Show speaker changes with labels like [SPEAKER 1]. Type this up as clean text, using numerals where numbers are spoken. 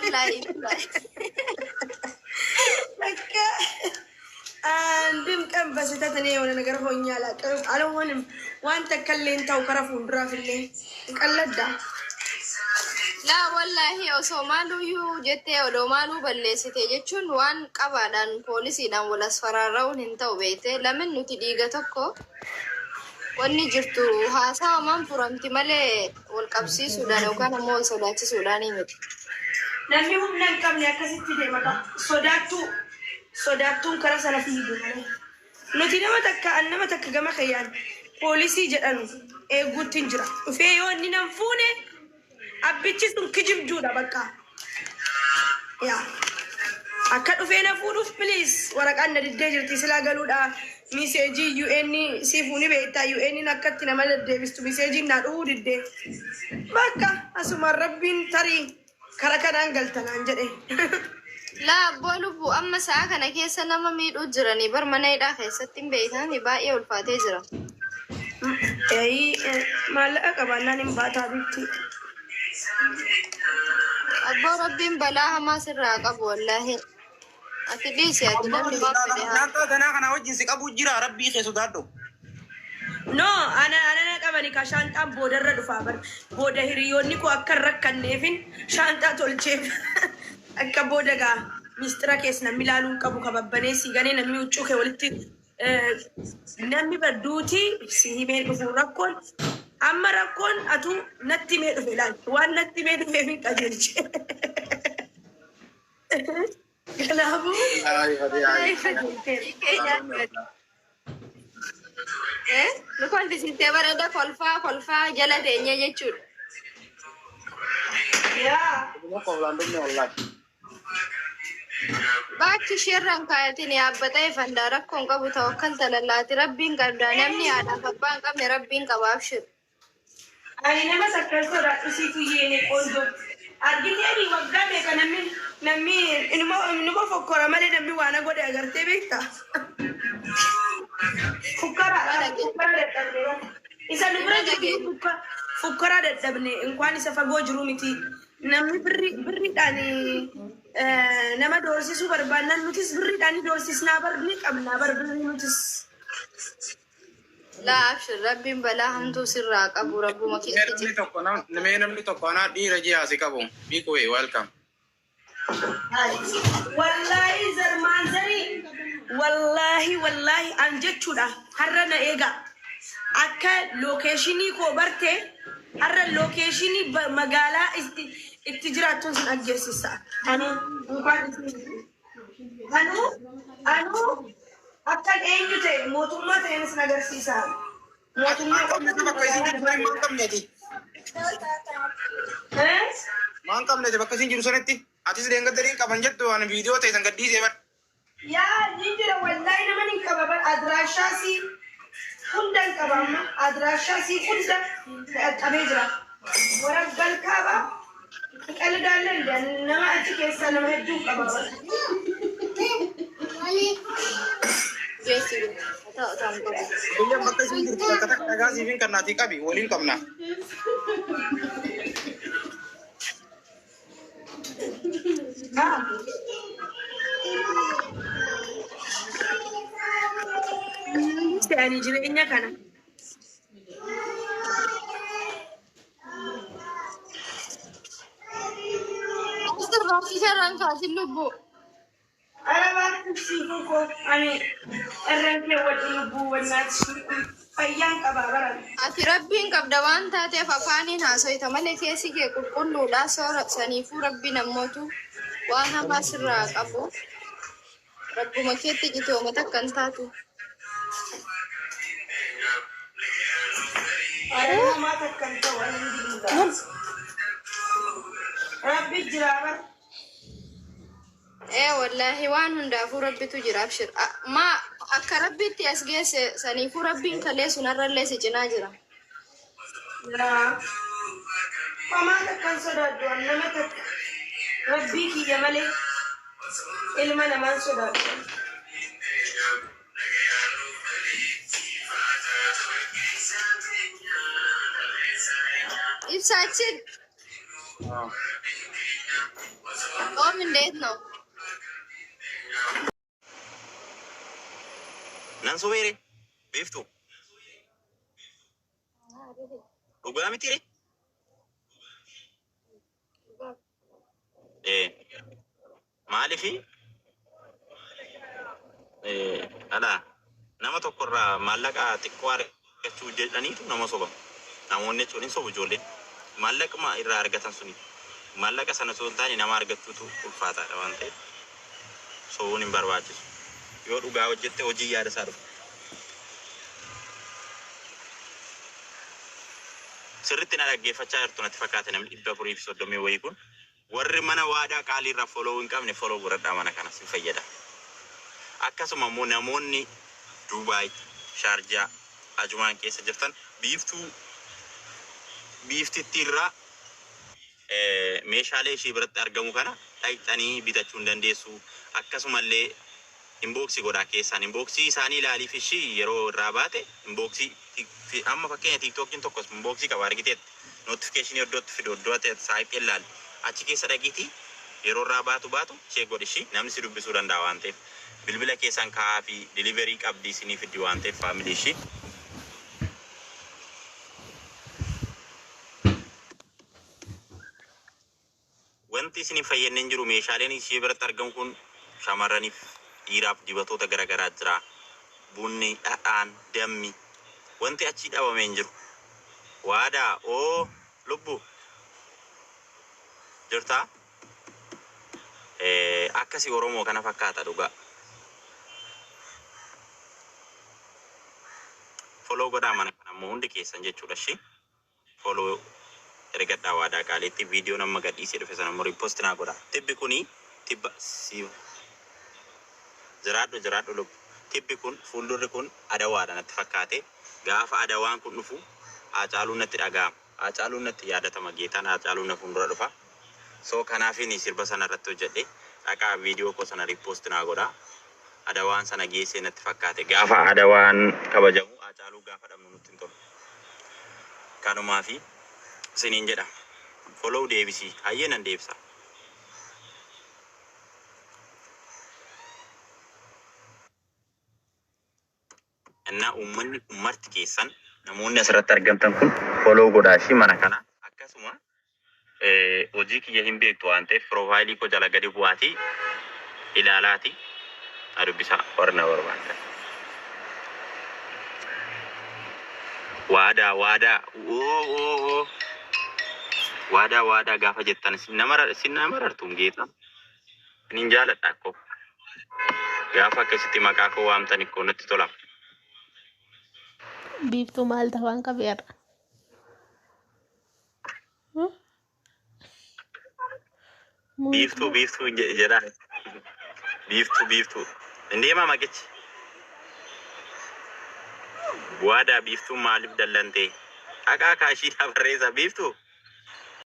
[SPEAKER 1] Wallaahi billaahi.
[SPEAKER 2] በቃ አንድም ቀን በስህተት እኔ የሆነ ነገር ሆኜ አላውቅም። አልሆንም። Waan takkallee ta'u kara fuulduraafillee ቀለዳ
[SPEAKER 1] Laa wallaahi osoo maaluyyuu jettee odoo maaluu balleessite jechuun waan qabaadhaan poolisiidhaan wal asfaraarra'uun hin ta'u beekte. Lamin nuti dhiiga tokko wanni jirtu haasawamaan furamti malee wal qabsiisuudhaan yookaan ammoo wal sodaachisuudhaan miti.
[SPEAKER 2] Namni humna hin qabne akkasitti deema qaba. Sodaattuu sodaattuun karaa sana fiigu malee. Nuti nama takka an nama takka gama kayyaan poolisii jedhanu eeguutti hin jira. Dhufee yoo inni nan fuune abbichi sun kijibduudha bakka. Yaa. Akka dhufee na fuudhuuf please waraqaan na diddee jirti silaa galuudha. Message UN si fuuni beektaa UN akkatti nama deddeebistu messageiin naa dhufuu diddee. Bakka asumaan rabbiin tarii kara kanaan galtanaan jedhe.
[SPEAKER 1] Laa abboo lubbuu amma sa'a kana keessa nama miidhuu jiranii bar mana hidhaa keessatti hin beekani baay'ee ulfaatee jira.
[SPEAKER 2] Eeyi maallaqa qabaannaan hin baataa bitti.
[SPEAKER 1] Abboo rabbiin balaa hamaa sirraa qabu wallaahi. Ati dhiisi ati namni waan fedhe haa.
[SPEAKER 3] Shaantaa tanaa kana wajjin si qabu jira rabbii kee sodaadhu.
[SPEAKER 2] No, ana ana na qabani ka shaantaan boodarra dhufaa bar. Booda hiriyoonni koo akka hin rakkanneefin shaantaa tolcheef akka booda gaa mistira keessa namni ilaaluu hin qabu kababbanee si ganee namni huccuu kee walitti namni badduuti si himee dhufu rakkoon amma rakkoon atu natti himee dhufe laal waan natti himee dhufeef hin qajeelche. Kanaafuu
[SPEAKER 1] Eh? Nu kolfisiistee bareeda kolfaa kolfaa jala teenyee jechuudha.
[SPEAKER 2] Yaa.
[SPEAKER 1] Bakki isheerraan kaayatiin yaabbatee fandaa rakkoon qabu tawakkal talallaati rabbiin qabdaa namni haadhaaf abbaa hin qabne rabbiin qaba abshir.
[SPEAKER 2] Ani nama sakkan sodaadhu siitu yeene qoonjoo. Argitee waggaa meeqa namni namni inuma inuma fokkora malee namni waan godhe agartee beektaa? Fukkaraa fukkaraa dadhabne. Isa nu bira jiru fukkaraa dadhabne inkwaan isa fagoo jiru miti. Namni birri birriidhaan nama doorsisuu barbaannan nutis birriidhaan ni doorsisnaa bar ni qabnaa bar birrii nutis.
[SPEAKER 1] Laa abshir rabbiin balaa hamtuu sirraa qabu rabbuma
[SPEAKER 3] Mee
[SPEAKER 1] keetti
[SPEAKER 3] namni
[SPEAKER 1] jira.
[SPEAKER 3] tokko mee namni tokko anaa dhiira ji'a si qabu. Big way welcome.
[SPEAKER 2] Wallaahi zarmaanzarii wallaahi wallaahi an jechuudha har'a na eega akka location koo barte har'a location magaalaa itti itti jiraattuun sin ajjeesisa. Anuu inkwaan isin anuu anuu akkan eenyu ta'e mootummaa ta'een sin agarsiisa. Mootummaa
[SPEAKER 3] Maan qabneeti bakka isin jiru sanitti maan qabneeti?
[SPEAKER 2] Eh?
[SPEAKER 3] Maan qabneeti bakka isin jiru sanitti? Atis deengatti qaban jettu waan viidiyoo ta'e san gadhiisee bar.
[SPEAKER 2] Yaa ni jira wallaahi nama ni qaba bar adiraashaasii hunda hin qaba amma adiraashaasii hunda qabee jira. Warabbal kaaba qalidaallee nama achi keessaa nama hedduu qaba bar.
[SPEAKER 1] Geessi ta'u ta'u qabu.
[SPEAKER 3] Biyyaan bakka isin jirtu bakka takka dhagaa siif hin kannaatii qabi waliin qabna.
[SPEAKER 2] Haa. Ani jireenya kana.
[SPEAKER 1] Sirraa isheerraan kaasin lubbuu.
[SPEAKER 2] Ara baatti siifuu koo ani irraan kee wajjin lubbuu wannaati fayyaan qabaa baran.
[SPEAKER 1] Ati rabbiin qabda waan taateef afaaniin haasoyta malee keessi kee qulqulluudha soora saniifuu rabbiin ammootu waan hamaa sirraa qabu. Rabbuma keetti jitooma takka hin taatu.
[SPEAKER 2] Ara namaa takka hin ta'u alhamdulillah. Rabbi jira bar.
[SPEAKER 1] Ee wallaahi waan hundaafuu rabbitu jira abshir. Ma akka rabbitti as geesse saniifuu rabbiin kalee sunarrallee si cinaa jira.
[SPEAKER 2] Yaa. Homaa takka hin sodaadhu an nama takka. Rabbii kiyya malee ilma namaan sodaadhu.
[SPEAKER 1] Ibsaachi ጾም እንዴት ነው?
[SPEAKER 4] Nan sobeere beeftu dhugaa miti re maalifi dhala nama tokkorraa maallaqa xiqqoo argachuu jedhaniitu nama soba. Namoonni jechuun hin sobu ijoolleen maallaquma irraa argatan suni maallaqa sana osoo hin taane nama argachuutu ulfaataadha waan ta'eef sobuun hin barbaachisu. Yoo dhugaa hojjette hojii yaada isaa dhufa. Sirriitti na dhaggeeffachaa jirtu natti fakkaate namni 430 wayii kun warri mana waadaa qaalii irraa follow hin qabne follow godhadhaa mana kana sin fayyada. Akkasuma immoo namoonni Duubaay, Shaarjaa, Ajumaan keessa jirtan biiftuu biiftittii irraa meeshaalee ishii biratti argamu kana dhaqxanii bitachuu hin dandeessu. Akkasumallee inbox godhaa keessaan inbox isaanii ilaaliif ishii yeroo irraa baate inbox amma fakkeenya tiiktookiin tokkos inbox qaba argiteetti notification iddootti fidu iddoo ta'e saayipii ilaali achi keessa dhaqiitii yeroo irraa baatu baatu check godhi ishii namni si dubbisuu danda'a waan ta'eef bilbila keessan kaa'aa fi delivery qabdi isinii fiddi waan ta'eef family ishii. Wanti isin hin fayyadne hin jiru. Meeshaaleen ishee biratti argamu kun shamarraniif, dhiiraaf dibatoota gara garaa jira. Bunni, dhadhaan, dammi. Wanti achii dhabame hin jiru. Waadaa, oo lubbu jirtaa? Akkasi Oromoo kana fakkaata dhugaa. Follow godhaa mana kana immoo hundi keessan jechuudha ishii. Follow ergadhaa waadaa qaaliitti viidiyoon amma gadhiisee dhufe sana immoo repost naa godhaa. Tibbi kuni tibba si jiraadhu jiraadhu lubbu. Tibbi kun fuuldurri kun adawaadha natti fakkaate. Gaafa adawaan kun dhufu Haacaaluun natti dhaga'ama. Haacaaluun natti yaadatama Geetaan Haacaaluun na fuuldura dhufa. So kanaafini sirba sana irratti hojjedhe. Dhaqaa viidiyoo koo sana repost naa godhaa. Adawaan sana geessee natti fakkaate. Gaafa adawaan kabajamu Haacaaluu gaafa dhabnu nutti hin tolu. Kanumaafi isiniin jedha. Follow deebisi. Hayyee nan deebisa. Innaa uummanni kun marti keessan namoonni asirratti argamtan kun follow godhaa ishii mana kana. Akkasuma hojii kiyya hin beektu waan ta'eef piroofaayilii koo jala gadi bu'aatii ilaalaati na dubbisaa warri na barbaaddan. Waadaa waadaa oo oo oo waadaa waadaa gaafa jettan isin nama isin nama marartuun geetaa. Inin jaaladha akkoo. Gaafa akkasitti maqaa koo waamtan ikkoo natti tola.
[SPEAKER 5] Biiftuu maal tafaan qabe har'a?
[SPEAKER 4] Biiftuu biiftuu jedhaa. Biiftuu biiftuu. Hin deemaa maqichi. Waadaa biiftuun maaliif dallantee? Dhaqaa kaashiidhaa barreessaa biiftuu.